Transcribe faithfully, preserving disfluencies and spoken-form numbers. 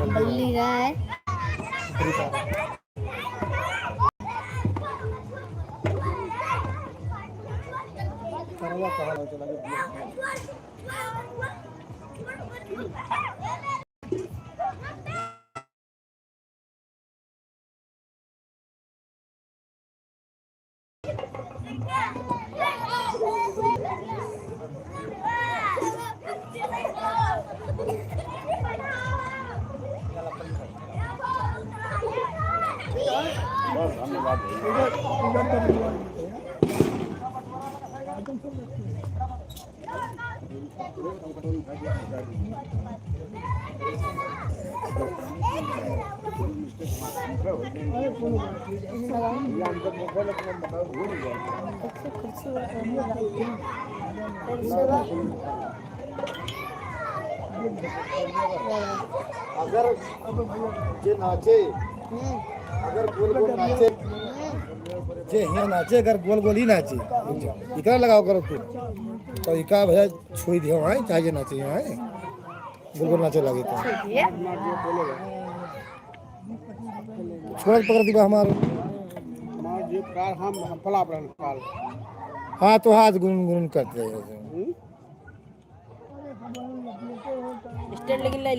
बल्ली रहा है। अगर जे नाचे, अगर गोल गोल नाचे, जे हियाँ नाचे, अगर गोल गोल ही नाचे, इकरा लगाओ करो तू, तो इका भैया छुई दियो, आए, चाहे जे नाचे, आए, गोल गोल नाचे लगे तो। छोड़ा पकड़ दिबा हमार। हमार जे कार हम, हम फलाप रहन काल। हाँ, तो हाथ गुन गुन करते हैं। हम्म? स्टैंड लेकिन ले